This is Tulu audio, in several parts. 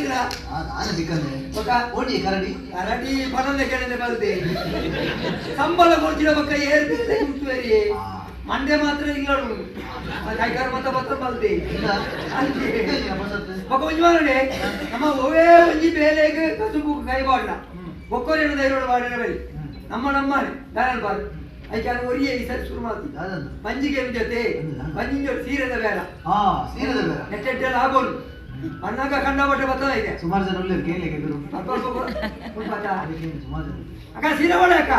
ತಿಕ್ಕಣ ನಾನು ತಿಕ್ಕಂದೆ ಬೊಕ ಓಡಿ ಕರಡಿ ಕರಡಿ ಪನಂದ ಕೆಳನೆ ಬಲ್ದೆ ಸಂಬಳ ಕೊಡ್ತಿರ ಬೊಕ ಏರ್ ಬೇರೆ ಮಂಡೆ ಮಾತ್ರ ಇಲ್ಲ ಕೈಕಾರ ಮತ ಬತ್ತ ಬಲ್ದೆ ಬೊಕ ಒಂಜಿ ಮಾರಡೆ ನಮ್ಮ ಒವೇ ಒಂಜಿ ಬೇಲೆಗ್ ಕಸುಬು ಕೈ ಬಾಡ್ಲ ಬೊಕ್ಕೋರೇನು ಧೈರ್ಯ ಬಾಡಿನ ಬರಿ ನಮ್ಮ ನಮ್ಮನೆ ದಾನಲ್ ಬಾರ್ ಐಕಾನ ಒರಿಯೇ ಈ ಸರಿ ಶುರು ಮಾಡ್ತಿ ಮಂಜಿಗೆ ಜೊತೆ ಮಂಜಿನ ಸೀರೆದ ಬೇಡ ಸೀರೆದ ಬೇಡ ನೆಟ್ಟೆಟ್ಟೆಲ್ಲ ಆಗೋದು ಅಣ್ಣಗ ಕಂಡಪಟ್ಟೆ ಬರ್ತದ ಇದೆ ಸುಮಾರು ಜನ ಉಳ್ಳೇರು ಕೇಳಲಿಕ್ಕೆ ಅಲ್ಪ ಸ್ವಲ್ಪ ಸುಮಾರು ಜನ ಅಕ್ಕ ಸೀರೆ ಒಳ್ಳೆ ಅಕ್ಕ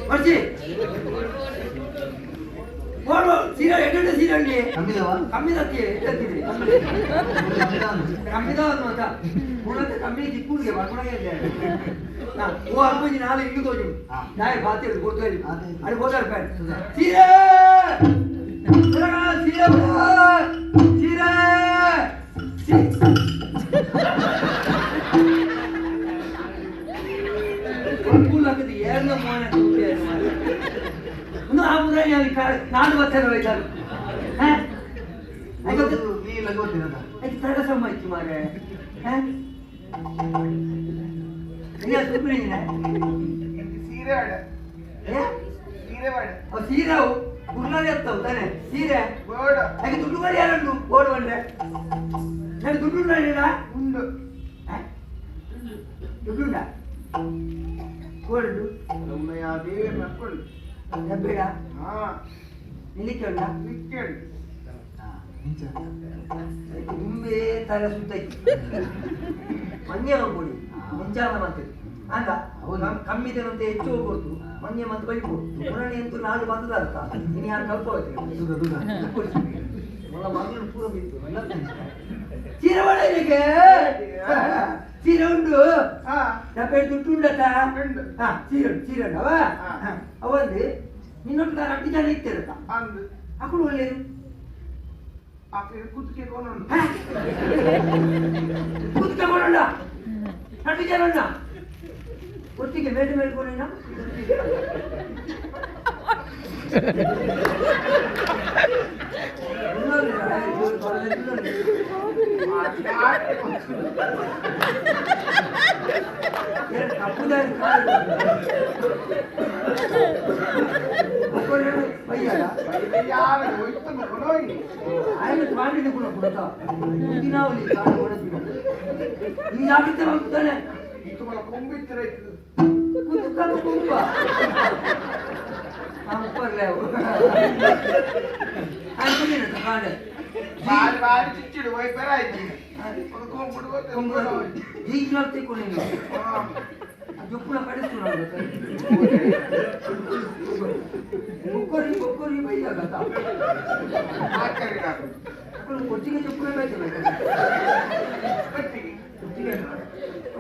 ಬರ್ಸಿ ಓಡು ಸೀರೆ ಎಡ್ಡೆ ಸೀರೆ ಉಂಡಿ ಕಮ್ಮಿದವ ಕಮ್ಮಿದತ್ತಿ ಎಡ್ಡೆ ಕಮ್ಮಿದ ಮತ್ತ ಮೂಲತ ಕಮ್ಮಿ ದಿಕ್ಕುಳಿಗೆ ಬರ್ಕೊಳಗೆ ಇಲ್ಲ ಓ ಅರ್ಪಂಜಿ ನಾಳೆ ಇಲ್ಲೂ ತೋಜು ನಾಯಿ ಬಾತಿ ಕೊಡ್ತಾ ಅಲ್ಲಿ ಹೋದಾರ ಸೀರೆ ಸೀರೆ ಸೀರೆ ಕೂಲಾಕದು ಏರ್ನ ಮೋನೆ ಇನ್ನು ಆ ಮುದ್ರಾಣಿ ಅಲ್ಲಿ ನಾಡು ಬತ್ತಾರೆ ಹೋಯ್ತಾರೆ ಅದಕ್ಕೆ ತಡ ಸಮ ಇತ್ತು ಮಾರೆ ಸೀರೆ ಬೇಡ ಸೀರೆ ಬೇಡ ಸೀರೆ ಕುರ್ಲಾನೆ ಎತ್ತವು ತಾನೆ ಸೀರೆ ಬೇಡ ಅದಕ್ಕೆ ದುಡ್ಡು ಮಾಡಿ ಯಾರುಂಟು ಓಡು ಬಂದ್ರೆ ನಾನು ದುಡ್ಡು ಉಂಟಾ ಉಂಡು ದುಡ್ಡುಂಡ ಕೋಲ್ಡು ಒಮ್ಮೆ ಅದೇ ಮಕ್ಕಳು ಡಬ್ಬೇಡ ಹಾ ನಿಲ್ಲಿಕ್ಕೆ ಉಂಟಾ ನಿಕ್ಕೆ ತುಂಬೇ ತಲೆ ಸುತ್ತೈತಿ ಮಂಜೆ ಮಂಪೊಡಿ ಮುಂಚಾಲ ಮಂತ್ ಅಂದ ಕಮ್ಮಿದನಂತೆ ಹೆಚ್ಚು ಹೋಗ್ಬೋದು ಮಂಜೆ ಮಂತ್ ಬಳಿಪು ಪುರಾಣಿ ಅಂತೂ ನಾಡು ಬಂದದ ಅರ್ಥ ಇನ್ನು ಯಾರು ಕಲ್ಪ ಹೋಯ್ತು ಮೊಲ್ಲ ಮಗಳು ಪೂರ ಬಿತ್ತು ಸೀರೆ ಒಳ್ಳೆ ಇದಕ್ಕೆ ಸೀರೆ ಉಂಟು ಡಬ್ಬೆ ದುಡ್ಡು ಉಂಡತ್ತ ಉಂಡು. ಹಾ ಸೀರೆ ಉಂಟು ಸೀರೆ ಉಂಟು ಅವ ಅವಂದು ನಿನ್ನೊಟ್ಟು ನಾನು ಅಡ್ಡಿ ಜನ ಇತ್ತಿರತ್ತ ಅಂದು ಅಕುಲು ಒಳ್ಳೆಯದು ಆಕೆ ಕುತ್ತಿಗೆ ಕೊನೊಂಡು ಕುತ್ತಿಗೆ ಕೊಡೋಣ ಅಡ್ಡಿ ಜನ ಉಂಡ ಒಟ್ಟಿಗೆ ಮೇಲೆ ಮೇಲೆ ಕೊಡೋಣ ಯಾರು ಹೋಯ್ತು ಕೊನೋಯಿ ఆయన కాండి కూడా కొడతా ದಿನಾವಳಿ ಈ ಜಾಗೃತಿ ಮಾಡ್ತಾನೆ ಇದು ಮಲ ಕೊಂಬಿತ್ತರೆ ಕುದುಕಲು ಕೊಂಬ ಕಾಂಡೆ ಬಾರಿ ಬಾರಿ ಚಿಚ್ಚಿಡು ಹೋಯ್ ಪೆರಾಯ್ತು ಒಂದು ಕೊಂಬಿಡು ಈಗಿನ కొని జొప్పున పడేస్తున్నాడు ఒక్కరి ఒక్కరి పోయ్యా కదా అక్కడ ఒట్టిగా చెప్పున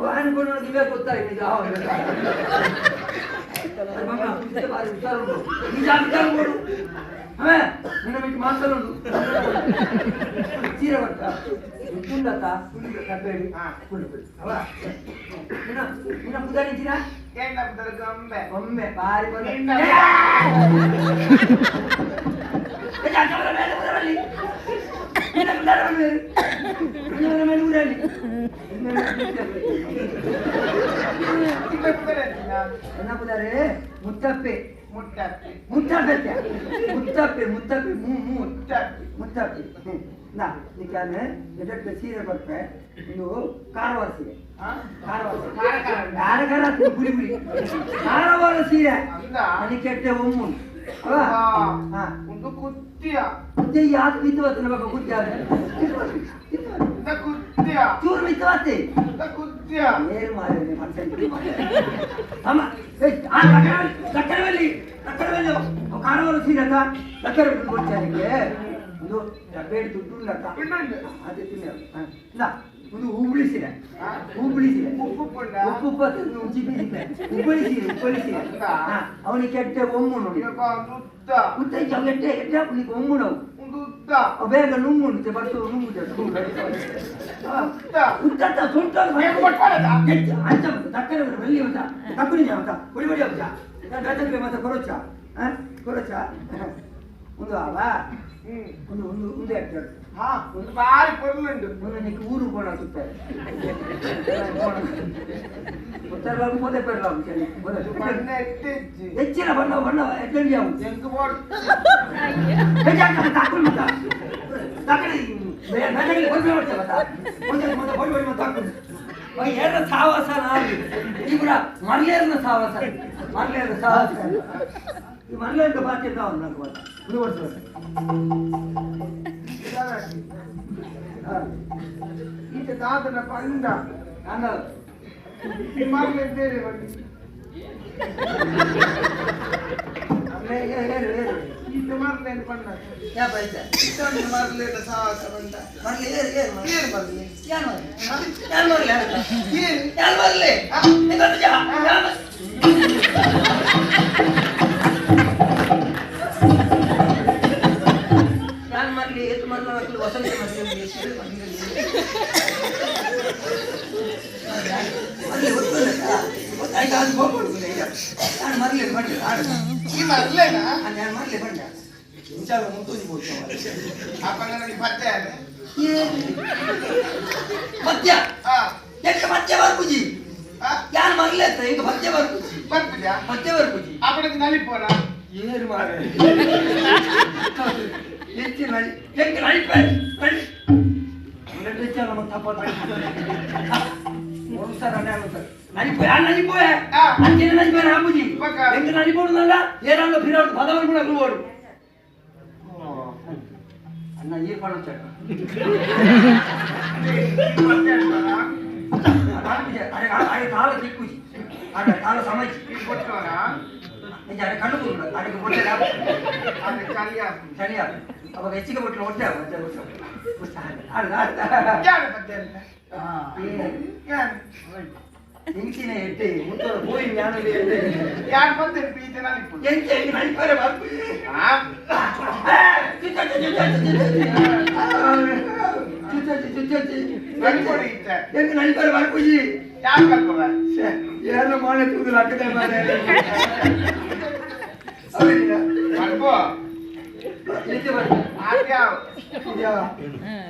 ఆయన కూడా దివ్య కొత్త నిన్న మీకు మాటలు చీర పట్ట ఉందత్త కప్పేడు నిన్న నిన్న కుదరించినా ಒಮ್ಮೆ ಬಾರಿ ಮುತ್ತಪ್ಪೆ ಮುಟ್ಟಪ್ಪೆ ಮುತ್ತಪ್ಪೆ ಮುತ್ತಪ್ಪೆ ಮುತ್ತಪ್ಪೆ ಮೂ ಮುತ್ತಪ್ಪೆ ಮುತ್ತಪ್ಪೆ ನಾ ನಿಕ್ಕಾನೆ ಎಡಕ್ಕೆ ಸೀರೆ ಬರ್ಪೆ ಒಂದು ಕಾರವಾರ ಸೀರೆ ಕಾರವಾರ ಖಾರ ಖಾರ ಪುರಿ ಪುರಿ ಕಾರವಾರ ಸೀರೆ ಅದಕ್ಕೆ ಕೆಟ್ಟ ಒಮ್ಮು ಅಲ್ವಾ ಒಂದು ಕುತ್ತಿಯ ಕುತ್ತಿಯ ಯಾಕೆ ಬಿತ್ತು ನಮಗ ಕುತ್ತಿಯ ಕುತ್ತಿಯ ಚೂರು ಬಿತ್ತು ಕುತ್ತಿಯ ಏನು ಮಾರೇ ಮನುಷ್ಯ ಅಮ್ಮ ಆ ಸಕ್ಕರೆ ಸಕ್ಕರೆ ಕಾರವಾರ ಸೀರೆ ಅಲ್ಲ ಸಕ್ಕರೆ ಕೊಡ್ತಾರೆ ಒಂದು ಡಬ್ಬೆ ದುಡ್ಡು ಉಂಡಕ್ಕ ಅದೇ ತಿನ್ನ ಇಲ್ಲ ಒಂದು ಹುಬ್ಬಳ್ಳಿ ಸೀರೆ ಹುಬ್ಬಳ್ಳಿ ಸೀರೆ ಉಪ್ಪು ಉಪ್ಪು ಉಜ್ಜಿ ಹುಬ್ಬಳ್ಳಿ ಸೀರೆ ಹುಬ್ಬಳ್ಳಿ ಸೀರೆ ಅವನಿಗೆ ಕೆಟ್ಟ ಒಮ್ಮು ನೋಡಿ ಉದ್ದ ಉದ್ದ ಕೆಟ್ಟ ಕೆಟ್ಟ ಅವನಿಗೆ ಒಮ್ಮು ನಾವು ಉದ್ದ ಬೇಗ ನುಂಗು ಉಂಟು ಬರ್ತು ನುಂಗು ಉದ್ದ ಸೊಂಟ ಅಂಚ ತಕ್ಕನೆ ಬೆಲ್ಲಿ ಅಂತ ತಕ್ಕುನಿ ಅಂತ పొడి పొడి అవుతా ಬೇತಕ್ಕೆ ಮತ್ತೆ ಕೊರೊಚ್ಚ ಕೊರೊಚ್ಚ ಒಂದು ಆವಾ ಒಂದು ಒಂದು ಒಂದು ಎಕ್ಟರ್ ಹಾ ಒಂದು ಬಾರಿ ಪೊರ್ಲುಂಡು ನಿಕ್ ಊರು ಪೋಣ ಸುತ್ತಾರೆ ಉತ್ತರಲಾಗು ಮೊದಲೇ ಪೆರ್ಲಾಗು ಚಳಿ ಬಣ್ಣ ಎಟ್ಟೆಜ್ಜಿ ಹೆಚ್ಚಿನ ಬಣ್ಣ ಬಣ್ಣ ಎಡ್ಡಂಡಿ ಅವು ಎಂಕ್ ಬೋಡ್ ತಾಕುಲ್ ಮತ್ತ ತಾಕಡೆ ನನಗೆ ಕೊಡ್ಬೇ ಮಾಡ್ತೇವೆ ಮತ್ತ ಮೊದಲು ಮೊದಲು ಬಡಿ ಬಡಿ ಮತ್ತೆ ಹಾಕುದು ಏನ ಸಾವಾಸ ನಾವಿ ಈ ಕೂಡ ಮರ್ಲೇರ್ನ ಸಾವಾಸ ಮರ್ಲೇರ್ನ ಸಾವಾಸ ಈ ಮರ್ಲೇರ್ನ ಬಾಕಿ ಇದ್ದಾವ నాకు ಮಾತ ಇದು ಈತ ತಾತನ ಪಂಡ ನಾನು ಮರ್ಲೆ ಬೇರೆ ಬನ್ನಿ ಈತ ಮರ್ಲೇನು ಪಂಡ ಯಾ ಬೈತ ಇತ್ತೊಂದು ಮರ್ಲೇನ ಸಾಹಸ ಪಂಡ ಮರ್ಲೆ ಏರು ಏರು ಏರು ಮರ್ಲೆ ಯಾನ್ ಮರ್ಲೆ ಯಾನ್ ಮರ್ಲೆ ಏರು ಯಾನ್ ಮರ್ಲೆ ನಿಂಗೊಂದು ಜಾ ಯಾನ್ ಯಾನ್ ಮರ್ಲಿ ಏತು ಮರ್ಲ ಮಕ್ಕಳು ವಸಂತ ಮರ್ಲಿ ಮರ್ಲಿ ಗೊತ್ತಿಲ್ಲ ಆಯ್ತು ಅದು ಹೋಗ್ಬೋದು ಈಗ ನಾನು ಮರ್ಲಿ ಬಂಡೆ ಆಡು ಈ ಮರ್ಲೇನಾ ನಾನು ಮರ್ಲಿ ಬಂಡೆ ಇಂಚಾಲ ಮುತ್ತೂಜಿ ಬೋಡ್ತು ಅಪ್ಪ ನನಗೆ ಪತ್ತೆ ಆದ ಮದ್ಯ ಆ ಯಾಕೆ ಮದ್ಯ ಬರ್ಪುಜಿ ಆ ಯಾನ್ ಮರ್ಲೆ ಅಂತ ಈಗ ಮದ್ಯ ಬರ್ಪುಜಿ ಬರ್ಪುಜಾ ಮದ್ಯ ಬರ್ಪುಜಿ ಅಪ್ಪನಿಗೆ ನಲಿಪೋನ ಏನು ಮಾರ್ರೆ ಹೆಚ್ಚು ನಲಿ ಹೆಂಗೆ ನಲಿಪೆ ನಲಿ ನಮ್ಮ ತಪ್ಪ ಒಂದು ಸರ್ ಅಣ್ಣ ನಲಿಪೋಯ್ ಆ ನಲಿಪೋಯ್ ಅಂಚಿನ ನಲಿಪೋಯ್ ಹಾಪುಜಿ ಹೆಂಗೆ ನಲಿಪೋಡುನಲ್ಲ ಏನಾದ್ರು ಫಿರಾಡ್ ಪದವನ್ನು ಕೂಡ ಹೋಡು ಅಣ್ಣ ನೀರು ಪಣ ಅರೆ ಅರೆ ತಾಳ ತಿಕ್ಕುಜಿ ಅರೆ ತಾಳ ಸಮಜಿ ಅರೆ ಕಣ್ಣು ಕೂರು ಅರೆ ಹೊಟ್ಟೆ ಅರೆ ಚಳಿ ಚಳಿ ಅವಾಗ ಹೆಚ್ಚಿಗೆ ಬಿಟ್ಟರೆ ಹೊಟ್ಟೆ ಇಂಚಿನ ಎಟ್ಟೆ ಮುತ್ತದ ಹೋಯಿ ಜ್ಞಾನವೇ ಎಟ್ಟೆ ಯಾರು ಬಂದೆ ಪೀತೆ ನಲಿಪು ಎಂಚ ಎಂಚ ನಲಿಪರೆ ಬರ್ಪು ನಲಿಪೊಡಿ ಇತ್ತೆ ಎಂಚ ನಲಿಪರೆ ಬರ್ಪುಜಿ ಯಾರು ಕಲ್ಪವ ಯಾರು ಮಾನೆ ತೂದು ಲಕ್ಕದೆ ಮಾರೆ ಬರ್ಪು ಎಂಚ ಬರ್ಪು ಆದ್ಯಾವ್ ಇದ್ಯಾವ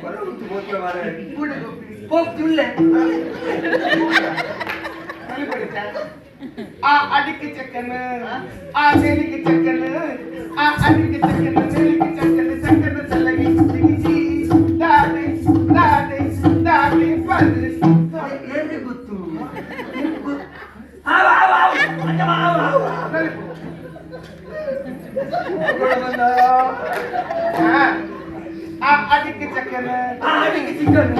ಬರೋ ಮುತ್ತು ಬೋತ್ರೆ ಮಾರೆ ಕೂಡೆ ಗೊಪ್ಪಿ ಪೋಪ್ ತುಳ್ಳೆ ನಲಿಪೊಡಿತ ಆ ಅಡಿಕೆ ಚಕ್ಕನ ಆ ನೆಲಿಕೆ ಚಕ್ಕನ ಆ ಅಡಿಕೆ ಚಕ್ಕನ ನೆಲಿಕೆ ಚಕ್ಕನ ಚಕ್ಕನ ಚಲ್ಲಗಿ ಜಿಗಿಜಿ ದಾದೆ ದಾದೆ ದಾದೆ ಪದ ಏನ್ರಿ ಗೊತ್ತು ಆವ ಆವ ಆವ ಅಜ್ಜಮ್ಮ ಆವ ಆವ ನಲಿಪು ಬಂದ ಆ ಅಡಿಕೆ ಚಕ್ಕನ ಆ ಅಡಿಕೆ ಚಿಕನ್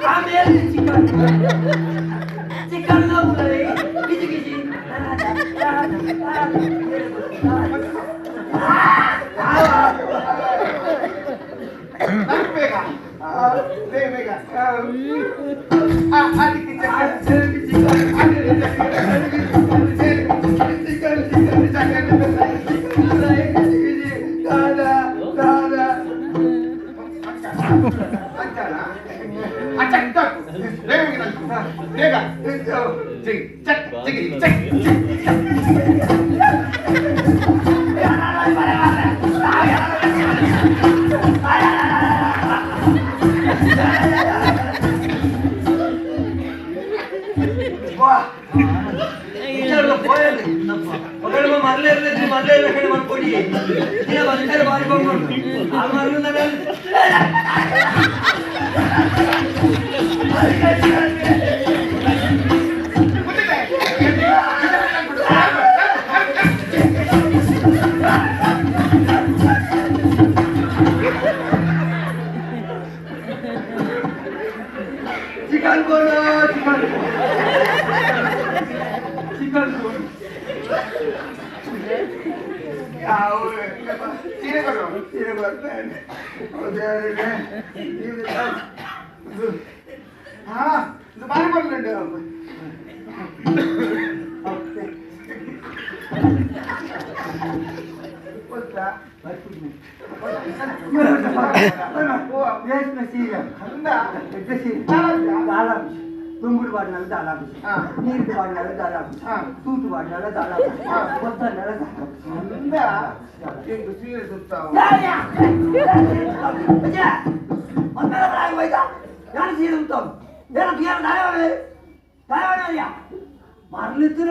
ಆಮೇಲೆ ಚಿಕನ್ ಚಿಕನ್ ಗಿಜಿ ಗಿಜಿ ನಲಿಪು ಬೇಗ ಬೇಗ ಬೇಗ ಆ ಅಡಿಕೆ ಚಕ್ಕನ ಅಡಿಕೆ ಚಕ್ಕನ ಚಿಕನ್ ಚಕ್ಕನ ಬೇಗ ಜಿಗಿ ಚಕ್ ಜಿಗಿ ಚಕ್ ಮರ್ಲೆ ಕಡೆ ಮಾಡ್ಕೊಡಿ ಬಂದರೆ ಬಾರಿ ಬಂದು ಆ ಮರಳು ಚಿಕನ್ ಬೋಲು ಚಿಕನ್ ಚಿಕನ್ ಬೋಲು ಸೀರೆ ಕೊಡು ಸೀರೆ ಬರ್ತಾನೆ ಹಾ ಇದು ಬಾರಿ ಬರ್ಲುಂಡು ಗೊತ್ತಾ ದೊಂಬುಡು ಪಾಡಿನಾಗ ದಾಲ ನೀರು ಪಾಡಿನಾಗ ದಾಲ ತೂತು ಪಾಡಿನಾಗ ದಾಲ ಕೊತ್ತನಾಗ ಸೀರೆ ಸುತ್ತಾವ ಯಾರು ಸೀರೆ ಸುತ್ತಾವ ಏನು ದಾಯ ದಾಯ ಮರಳಿತ್ತು.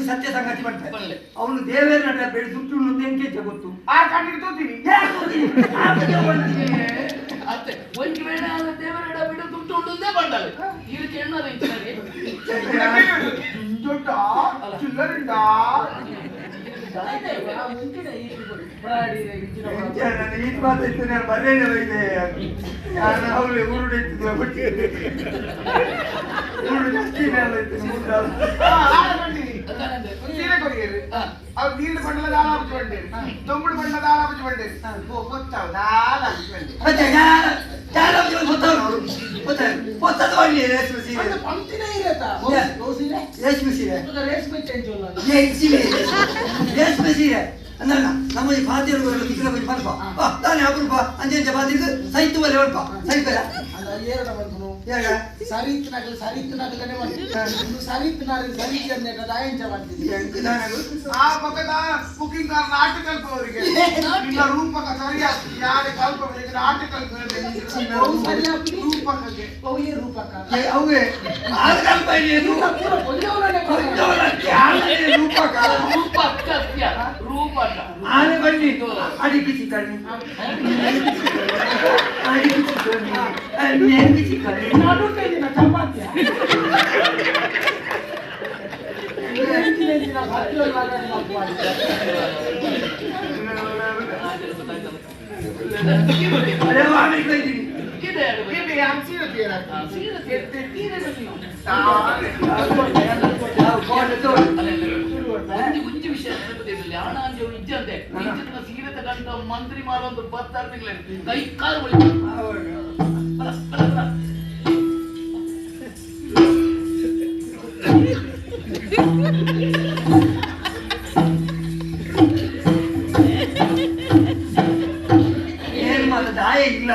ಸತ್ಯ ಸಂಗತಿ ಮಾಡ್ತಾರೆ ಅವನು ದೇವೇರ ನಟ ಬೇಡ ಸುಟ್ಟು ಗೊತ್ತು ಒಂದು ವೇಳೆ ದೇವರ ಬಿಡ ದುಡ್ಡು ಉಂಟು ಬಂಡಾಲೆ ಈ ರೀತಿ ಎಣ್ಣದ ನೀರು ಬಂಡಲ ದಾಳ ಹಚ್ಚಿ ತೊಂಬುಡು ಬಂಡಲ ದಾಳ ಹಚ್ಚಿ ರೇಷ್ಮೆ ಸೀರೆ ಅಂದಲ್ಲ ನಮ್ಮ ಈ ಫಾತಿಯರು ತಿಕ್ಕಲ ಬಜಿ ಪಲ್ಪ ತಾನೇ ಅಪರೂಪ ಅಂಜೆ ಫಾತಿಗೆ ಸೈತು ಬಲೆ ಒಲ್ಪ ಸೈಪೆಲ ಆನೆ ಬನ್ನಿ ಅಡಿಗೆ ಚಿಕನ್ ಅಡಿಗೆ ಚಿಕನ್ ಮೆಹಂದಿ ಚಿಕನ್ ಚಪಾತಿ ಒಂಜಿ ವಿಷಯ ಇಜ್ಜಂತೆ ಸೀರೆ ತಗೊಂಡ ಮಂತ್ರಿ ಮಾರೊಂದು ಬತ್ತಾರು ತಿಂಗಳ ಕೈ ಕಾಲು ಬಳಿ ಏನು ಮಾತ್ರ ದಾಯ ಇಲ್ಲ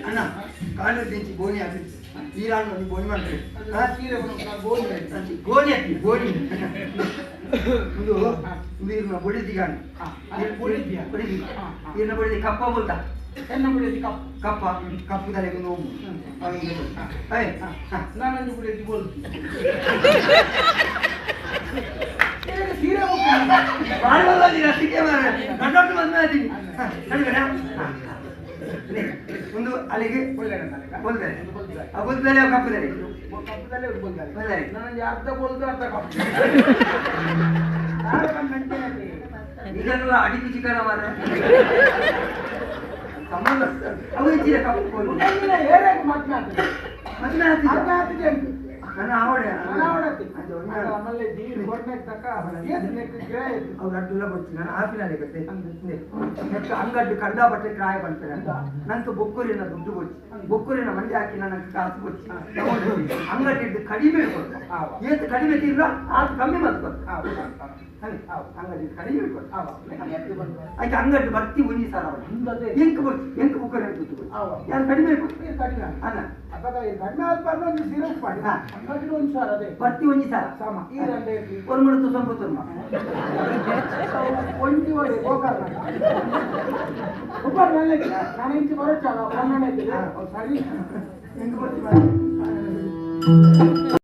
ಅಣ್ಣ ಕಾಂಡ ದಿಂಚಿ ಗೋಣಿ ಹಾಕಿ ಈರಾನ್ ಗೋಣಿ ಮಾಡ್ತೀವಿ ಗೋಣಿ ಹಾಕಿ ಗೋಣಿ ಒಂದು ನೀರಿನ ಬೊಡಿದಿಗಾಣಿ ಬೊಡಿದಿ ನೀರಿನ ಬೊಡಿದಿ ಕಪ್ಪ ಬೋಲ್ತಾ ಎನ್ನ ಬಿಡದಿ ಕಪ್ಪು ಕಪ್ಪ ಕಪ್ಪು ತಲೆಗೆ ನೋವು ನಾನೊಂದು ಬಿಡದಿ ಬೋಲ್ತು ಸೀರೆ ಒಂದು ಅಲ್ಲಿಗೆ ಒಳ್ಳೆ ಬೊಲ್ದರೆ ಕಪ್ಪುದರೆ ಕಪ್ಪುದಲ್ಲೇ ಬೊಲ್ದಾರೆ ಬೊಲ್ದಾರೆ. ನಾನೊಂದು ಅರ್ಧ ಬೋಲ್ದು ಅರ್ಧ ಕಪ್ಪು ಇದನ್ನೆಲ್ಲ ಅಡಿಗೆ ಚಿಕನ ಮಾರ ಸಂಬಂಧ ಅವು ಹೆಚ್ಚಿನ ಕಪ್ಪು ಕೋಲು. ಏರಾಗ ಮಾತನಾಡ್ತೀನಿ ಮದ್ವೆ ಆಗ್ತಿದೆ. ಮಾತನಾಡ್ತಿದ್ದೆ ಅಂತ ನನ್ನ ಆವಡೆ ನಾನು ಆವಡತ್ತಿ. ಅದು ಒಂದೇ. ಆಮೇಲೆ ದೀಡ್ ಕೊಡ್ಬೇಕು ತಕ್ಕ ಏತ್ ನೆಕ್ ಗಿಡ ಇತ್ತು. ಅವ್ರು ಅಡ್ಡುಲ್ಲ ಗೊತ್ತು ನಾನು ಆಪಿನಲ್ಲಿ ಗೊತ್ತೆ ನೆಕ್ಸ್ಟ್ ಅಂಗಡ್ಡು ಕಂಡಾಪಟ್ಟೆ ಕ್ರಾಯ ಬಂತಾರೆ ನಂತು ಬೊಕ್ಕೂರಿನ ದುಡ್ಡು ಗೊಚ್ಚಿ ಬೊಕ್ಕೂರಿನ ಮಂಡಿ ಹಾಕಿ ನನಗೆ ಕಾಸು ಗೊಚ್ಚಿ ಅಂಗಡಿ ಕಡಿಮೆ ಕೊಟ್ಟು ಆವ. ಏತ್ ಕಡಿಮೆ ತೀರ್ಲ ಆತ ಕಮ್ಮಿ ಮತ್ತೆ ಕೊಟ್ಟು ಆವ, ಅಂಗಡಿ ಕಡಿಮೆ ಕೊಟ್ಟು ಆವ. ಎತ್ತು ಬಂತು. ಆಯ್ತು ಅಂಗಡಿ ಬರ್ತಿ ಒಂಜಿ ಸಲ ಅಂದದೆ. ಎಂಕ್ ಬೊಚ್ಚಿ ಎಂಕ್ ಬೊಕ್ಕೂರಿನ ದುಡ್ಡು ಗೊಚ್ಚಿ ಆವ. ಯಾರು ಕಡಿಮೆ ಕೊಟ್ಟು ಇದು ಕಡಿಮೆ ಆಯ್ತು. ಅಲ್ಲ ಅಪ್ಪಗ ಇದು ಕಡಿಮೆ ಆದ್ ಪರ್ನ ಒಂದು ಸೀರೆ ಉಪ್ಪಾಡಿ. ಹಾ. ಅಂಗಡಿಲಿ ಒಂದು ಸಾವಿರ ಅದೇ. ಬರ್ತಿ ಒಂಜಿ ಸಲ ಸಮ. ಈ ರಂಡೆ ಇರ್ಲಿ. ಒಂದು ಮುಡುತ್ತು ಸ್ವಲ್ಪ ತುರ್ಮ ಒಂಟಿ ಒಡೆ ಗೋಕರ್ಣ. ಉಪ್ಪಾಡಿ ಒಳ್ಳೆ ನಾನು ಇಂಚು ಬರೋಚಲ್ಲ, ಕನ್ನಡ ಇದ್ದಿಲ್ಲ. ಸರಿ. ಎಂಕ್ ಬೊಚ್ಚಿ ಮಾರ್ರೆ.